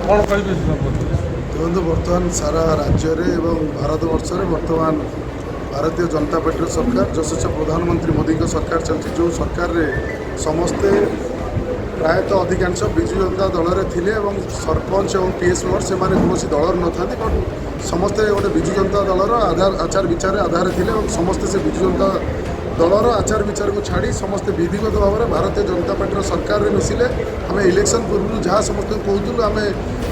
କ'ଣ କହିବେ ସେ ସମ୍ପର୍କରେ? ଦେଖନ୍ତୁ, ବର୍ତ୍ତମାନ ସାରା ରାଜ୍ୟରେ ଏବଂ ଭାରତବର୍ଷରେ ବର୍ତ୍ତମାନ ଭାରତୀୟ ଜନତା ପାର୍ଟିର ସରକାର, ଯଶସ୍ୱୀ ପ୍ରଧାନମନ୍ତ୍ରୀ ମୋଦିଙ୍କ ସରକାର ଚାଲିଛି। ଯେଉଁ ସରକାରରେ ସମସ୍ତେ ପ୍ରାୟତଃ ଅଧିକାଂଶ ବିଜୁ ଜନତା ଦଳରେ ଥିଲେ ଏବଂ ସରପଞ୍ଚ ଏବଂ ପିଏସ୍ ମେମ୍ବର ସେମାନେ କୌଣସି ଦଳରେ ନଥାନ୍ତି, ବଟ୍ ସମସ୍ତେ ଗୋଟେ ବିଜୁ ଜନତା ଦଳର ଆଧାର, ଆଚାର ବିଚାରରେ ଆଧାରରେ ଥିଲେ ଏବଂ ସମସ୍ତେ ସେ ବିଜୁ ଜନତା ଦଳର ଆଚାର ବିଚାରକୁ ଛାଡ଼ି ସମସ୍ତେ ବିଧିଗତ ଭାବରେ ଭାରତୀୟ ଜନତା ପାର୍ଟିର ସରକାରରେ ମିଶିଲେ। ଆମେ ଇଲେକ୍ସନ୍ ପୂର୍ବରୁ ଯାହା ସମସ୍ତଙ୍କୁ କହୁଥିଲୁ, ଆମେ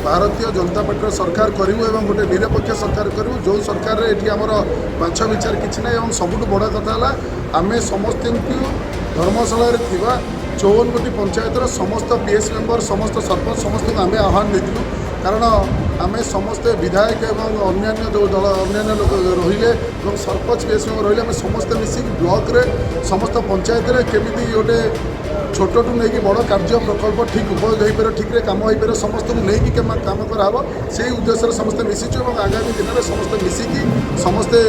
ଭାରତୀୟ ଜନତା ପାର୍ଟିର ସରକାର କରିବୁ ଏବଂ ଗୋଟେ ନିରପେକ୍ଷ ସରକାର କରିବୁ, ଯେଉଁ ସରକାରରେ ଏଠି ଆମର ବାଛ ବିଚାର କିଛି ନାହିଁ। ଏବଂ ସବୁଠୁ ବଡ଼ କଥା ହେଲା, ଆମେ ସମସ୍ତଙ୍କୁ ଧର୍ମଶାଳାରେ ଥିବା 54 ଗୋଟି ପଞ୍ଚାୟତର ସମସ୍ତ ପିଏସ୍ ମେମ୍ବର, ସମସ୍ତ ସରପଞ୍ଚ, ସମସ୍ତଙ୍କୁ ଆମେ ଆହ୍ୱାନ ଦେଇଥିଲୁ। କାରଣ ଆମେ ସମସ୍ତେ ବିଧାୟକ ଏବଂ ଅନ୍ୟାନ୍ୟ ଯେଉଁ ଦଳ, ଅନ୍ୟାନ୍ୟ ଲୋକ ରହିଲେ ଏବଂ ସରପଞ୍ଚ, ପିଏସ୍ ମେମ୍ବର ରହିଲେ, ଆମେ ସମସ୍ତେ ମିଶିକି ବ୍ଲକରେ ସମସ୍ତ ପଞ୍ଚାୟତରେ କେମିତି ଗୋଟେ ଛୋଟଠୁ ନେଇକି ବଡ଼ କାର୍ଯ୍ୟ ପ୍ରକଳ୍ପ ଠିକ୍ ଉପଯୋଗ ହୋଇପାରିବ, ଠିକ୍ରେ କାମ ହୋଇପାରିବ, ସମସ୍ତଙ୍କୁ ନେଇକି କାମ କରାହେବ, ସେଇ ଉଦ୍ଦେଶ୍ୟରେ ସମସ୍ତେ ମିଶିଛୁ। ଏବଂ ଆଗାମୀ ଦିନରେ ସମସ୍ତେ ମିଶିକି ସମସ୍ତେ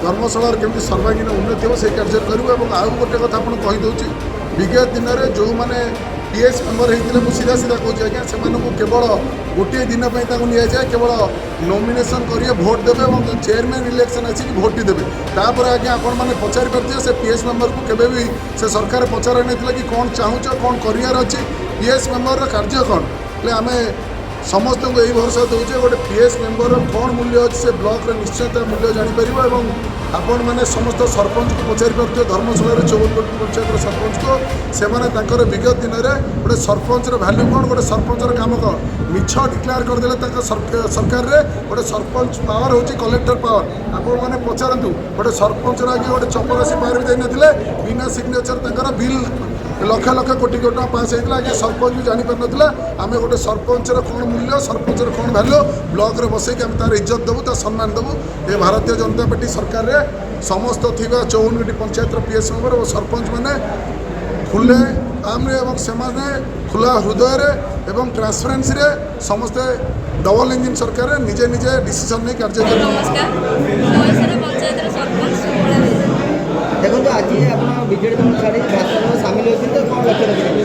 ଧର୍ମଶାଳାର କେମିତି ସର୍ବାଙ୍ଗୀନ ଉନ୍ନତି ହେବ, ସେଇ କାର୍ଯ୍ୟ କରିବୁ। ଏବଂ ଆଉ ଗୋଟେ କଥା ଆପଣଙ୍କୁ କହିଦେଉଛି, ବିଗତ ଦିନରେ ଯେଉଁମାନେ ପିଏସ୍ ମେମ୍ବର ହେଇଥିଲେ, ମୁଁ ସିଧା ସିଧା କହୁଛି ଆଜ୍ଞା, ସେମାନଙ୍କୁ କେବଳ ଗୋଟିଏ ଦିନ ପାଇଁ ତାଙ୍କୁ ନିଆଯାଏ। କେବଳ ନୋମିନେସନ୍ କରିବେ, ଭୋଟ୍ ଦେବେ ଏବଂ ଚେୟାରମ୍ୟାନ୍ ଇଲେକ୍ସନ୍ ଆସିକି ଭୋଟ୍ଟି ଦେବେ। ତାପରେ ଆଜ୍ଞା ଆପଣମାନେ ପଚାରି ପାରୁଥିବେ, ସେ ପିଏସ୍ ମେମ୍ବରକୁ କେବେ ବି ସେ ସରକାର ପଚରା ନଥିଲା କି କ'ଣ ଚାହୁଁଛ, କ'ଣ କରିବାର ଅଛି, ପିଏସ୍ ମେମ୍ବରର କାର୍ଯ୍ୟ କ'ଣ। ହେଲେ ଆମେ ସମସ୍ତଙ୍କୁ ଏଇ ଭରସା ଦେଉଛେ, ଗୋଟେ ପିଏସ୍ ମେମ୍ବରର କ'ଣ ମୂଲ୍ୟ ଅଛି, ସେ ବ୍ଲକରେ ନିଶ୍ଚୟ ତା ମୂଲ୍ୟ ଜାଣିପାରିବ। ଏବଂ ଆପଣମାନେ ସମସ୍ତ ସରପଞ୍ଚକୁ ପଚାରି ପାରୁଥିବେ, ଧର୍ମଶାଳାରେ 54 ଗୋଟି ପଞ୍ଚାୟତର ସରପଞ୍ଚକୁ, ସେମାନେ ତାଙ୍କର ବିଗତ ଦିନରେ ଗୋଟେ ସରପଞ୍ଚର ଭ୍ୟାଲ୍ୟୁ କ'ଣ, ଗୋଟେ ସରପଞ୍ଚର କାମ କ'ଣ। ମିଛ ଡିକ୍ଲେୟାର କରିଦେଲେ ତାଙ୍କ ସରକାରରେ। ଗୋଟେ ସରପଞ୍ଚ ପାୱାର ହେଉଛି କଲେକ୍ଟର ପାୱାର। ଆପଣମାନେ ପଚାରନ୍ତୁ, ଗୋଟେ ସରପଞ୍ଚର ଆଜ୍ଞା ଗୋଟେ ଚପରାସି ପାୱାର ବି ଦେଇନଥିଲେ। ବିନା ସିଗ୍ନେଚର ତାଙ୍କର ବିଲ୍ ଲକ୍ଷ ଲକ୍ଷ କୋଟି କୋଟି ଟଙ୍କା ପାସ୍ ହେଇଥିଲା ଆଜ୍ଞା। ସରପଞ୍ଚ ବି ଜାଣିପାରୁନଥିଲା। ଆମେ ଗୋଟେ ସରପଞ୍ଚର କ'ଣ ମୂଲ୍ୟ, ସରପଞ୍ଚର କ'ଣ ଭ୍ୟାଲ୍ୟୁ, ବ୍ଲକରେ ବସେଇକି ଆମେ ତାର ଇଜ୍ଜତ ଦେବୁ, ତାର ସମ୍ମାନ ଦେବୁ। ଏ ଭାରତୀୟ ଜନତା ପାର୍ଟି ସରକାରରେ ସମସ୍ତ ଥିବା 54ଗୋଟି ପଞ୍ଚାୟତର ପିଏସ୍ ମେମ୍ବର ଓ ସରପଞ୍ଚ ମାନେ ଖୁଲେ ଆମରେ ଏବଂ ସେମାନେ ଖୋଲା ହୃଦୟରେ ଏବଂ ଟ୍ରାନ୍ସପରେନ୍ସିରେ ସମସ୍ତେ ଡବଲ ଇଞ୍ଜିନ୍ ସରକାରରେ ନିଜେ ନିଜେ ଡିସିସନ୍ ନେଇ କାର୍ଯ୍ୟ କରିବେ। ନମସ୍କାର, ମହେଶ୍ୱର ପଞ୍ଚାୟତର ସରପଞ୍ଚ ସୁମଳା ବେହେରା। ଦେଖନ୍ତୁ, ଆଜି ଆପଣ ବିଜେଡି ଦଳ ଛାଡ଼ି ଭାଜପା ଦଳ ସାମିଲ ହୋଇଛନ୍ତି, ତ କ'ଣ ଲକ୍ଷ୍ୟ ରଖିଛନ୍ତି?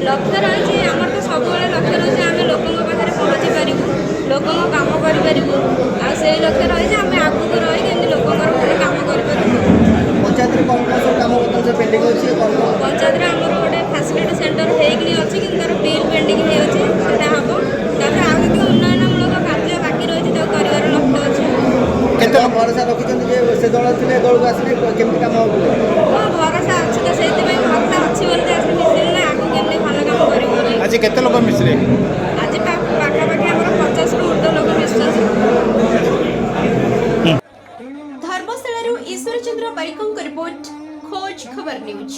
ଲକ୍ଷ୍ୟ ରହିଛି, ଆମର ତ ସବୁବେଳେ ଲକ୍ଷ୍ୟ ରହୁଛି ଆମେ ଲୋକଙ୍କ ପାଖରେ ପହଞ୍ଚି ପାରିବୁ, ଲୋକଙ୍କ କାମ କରିପାରିବୁ। ଆଉ ସେଇ ଲକ୍ଷ୍ୟ ରହିଛି, ଆମେ ଆଗକୁ ରହି କେମିତି ଲୋକଙ୍କର ଭଲ କାମ କରିପାରିବୁ। ପଞ୍ଚାୟତରେ କ'ଣ କ'ଣ ସବୁ କାମ ବର୍ତ୍ତମାନ ସବୁ ପେଣ୍ଡିଂ ଅଛି, କ'ଣ କ'ଣ? ପଞ୍ଚାୟତରେ ଆମର ଗୋଟେ ଫାସିଲିଟି ସେଣ୍ଟର ହେଇକିନି ଅଛି, କିନ୍ତୁ ତାର ବିଲ୍ ପେଣ୍ଡିଂ ହେଇଅଛି, ସେଟା ହେବ। ତାପରେ ଆଉ ଯେତିକି ଉନ୍ନୟନମୂଳକ କାର୍ଯ୍ୟ ବାକି ରହିଛି, ତାକୁ କରିବାର ଲକ୍ଷ୍ୟ ଅଛି। କେତେ ଭରସା ରଖିଛନ୍ତି ଯେ ସେ ଦଳ ଥିଲେ ଏ ଦଳକୁ ଆସିଲେ କେମିତି କାମ ହେବ ବୋଲି? ହଁ, ଭରସା ଅଛି ତ, ସେଇଥିପାଇଁ ଭରସା ଅଛି ବୋଲି ତ ଆସି ମିଶିଲୁ ନା, ଆଗକୁ କେମିତି ଭଲ କାମ କରିବୁ ବୋଲି। ଆଜି କେତେ ଲୋକ ମିଶିଲେ? ଆଜି ପାଖାପାଖି ଆମର 50ରୁ ଉର୍ଦ୍ଧ୍ୱ ଲୋକ ମିଶୁଛନ୍ତି। ଧର୍ମଶାଳାରୁ ଈଶ୍ୱର ଚନ୍ଦ୍ର ବାରିକଙ୍କ ରିପୋର୍ଟ, ଖୋଜ ଖବର ନ୍ୟୁଜ୍।